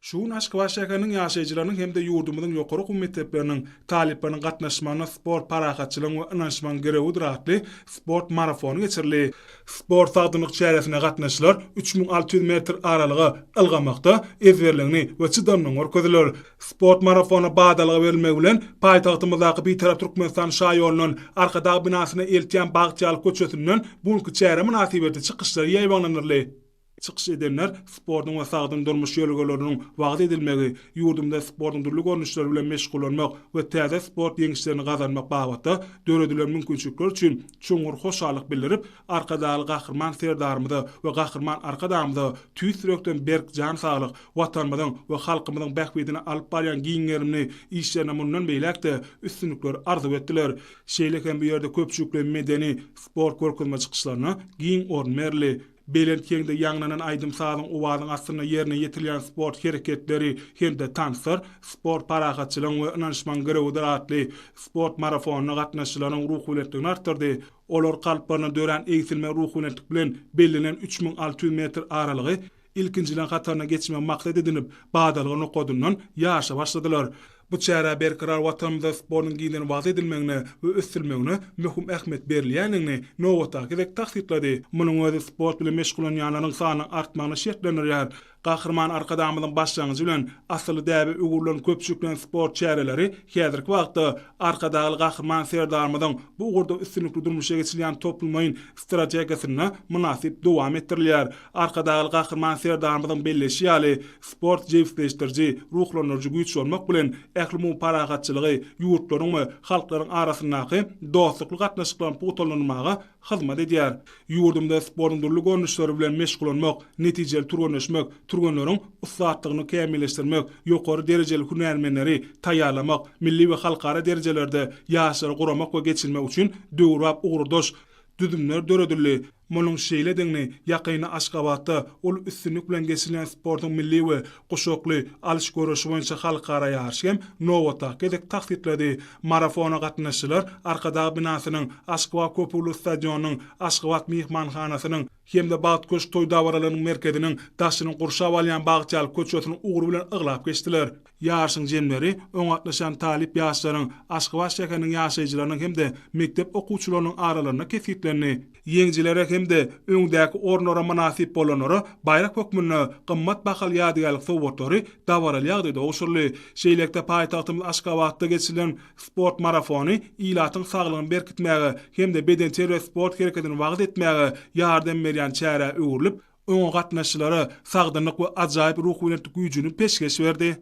Şu gün Aşgabat şäheriniň ýaşaýjylarynyň hem-de ýurdumyzyň ýokary okuw mekdepleriniň talyplarynyň gatnaşmagynda Sport parahatçylygyň we ynanyşmagyň girewidir atly sport marafony geçirildi. Sport sagdynlyk çäresine gatnaşyjylar 3600 metr aralyga ylgamakda ezberligini we çydamlygyny görkezdiler. Sport marafonyna badalga berilmegi bilen, paýtagtymyzdaky Bitarap Türkmenistan şaýolundan Arkadag binasyna eltýän Bagtyýarlyk köçesinden bu günki çäre mynasybetli çykyşlar ýaýbaňlandyryldy. Çykyş edenler sportuň we sagdyn durmuş ýörelgeleriniň wagyz edilmegi, ýurdumyzda sportuň dürli görnüşleri bilen meşgullanmak we täze sport ýeňişlerini gazanmak babatda döredilen mümkinçilikler üçin çuňňur hoşallyk bildirip, Arkadagly Gahryman Serdarymyza we Gahryman Arkadagymyza tüýs ýürekden berk jan saglyk, Watanymyzyň we halkymyzyň bähbidine alyp barýan giň gerimli işlerinde mundan beýläk-de üstünlikleri arzuw etdiler. Şeýle hem bu ýerde köpçülikleýin medeni, sport görkezme çykyşlaryna giň orun berildi. Belent heňde ýaňlanan aýdym-sazyň owazyň astynda ýerine ýetirilýän sport hereketleri hem-de tanslar Sport parahatçylygyň we ynanyşmagyň girewidir atly sport marafonyna gatnaşyjylaryň ruhubelentligini artdyrdy. Olar kalplarynda dörän egsilmez ruhubelentlik bilen bellenen 3600 metr aralygy ilkinjileriň hataryna geçmegi maksat edinip, badalga nokadyndan ýaryşa başladylar. Bu çärä berkarar Watanymyzda sportuň giňden wagyz edilmegine we ösdürilmegine möhüm ähmiýet berilýändigini nobatdaky gezek tassyklady. Munuň özi sport bilen meşgullanýanlaryň sanynyň artmagyny şertlendirýär. Gahryman Arkadagymyzyň başlangyjy bilen asylly däbe öwrülen köpçülikleýin sport çäreleri häzirki wagtda Arkadagly Gahryman Serdarymyzyň bu ugurda üstünlikli durmuşa geçirilýän toplumlaýyn strategiýasynda mynasyp dowam etdirilýär. Arkadagly Gahryman Serdarymyzyň belleýşi ýaly, sport jebisleşdiriji, ruhlandyryjy güýç bolmak bilen, ählumumy parahatçylygy, ýurtlaryň we halklaryň arasyndaky dostlukly gatnaşyklaryny pugtalandyrmaga hyzmat edýär. Ýurdumyzda sportuň dürli görnüşleri bilen meşgullanmak, netijeli türgenleşmek, türgenleriň ussatlygyny kämilleşdirmek, ýokary derejeli hünärmenleri taýýarlamak, milli we halkara derejelerde ýaryşlary guramak we geçirmek üçin döwrebap ugurdaş düzümler döredildi. Munuň şeýledigini ýakynda Aşgabatda uly üstünlik bilen geçirilen sportuň milli we guşakly alyş göreşi boýunça halkara ýaryşy hem nobatdaky gezek tassyklady. Marafona gatnaşyjylar Arkadag binasynyň, Aşgabat köpugurly stadionynyň, Aşgabat myhmanhanasynyň hem-de Bagt köşk toý dabaralarynyň merkeziniň daşyny gurşap alýan Bagtyýarlyk köçesiniň ugry bilen yglap geçdiler. Ýaryşyň jemleri oňa gatnaşan talyp ýaşlaryň, Aşgabat şäheriniň ýaşaýjylarynyň hem-de mekdep okuwçylarynyň aralarynda kesgitlendi. Ýeňijilere hem-de öňdäki orunlara mynasyp bolanlara baýrak hökmünde gymmat bahaly ýadygärlik sowgatlary dabaraly ýagdaýda gowşuryldy. Şeýlelikde, paýtagtymyz Aşgabatda geçirilen sport marafony ilatyň saglygyny berkitmäge hem-de bedenterbiýe-sport hereketini wagyz etmäge ýardam berýän çärä öwrülip, oňa gatnaşyjylara sagdynlyk we ajaýyp ruhubelentlik güýjüni peşgeş berdi.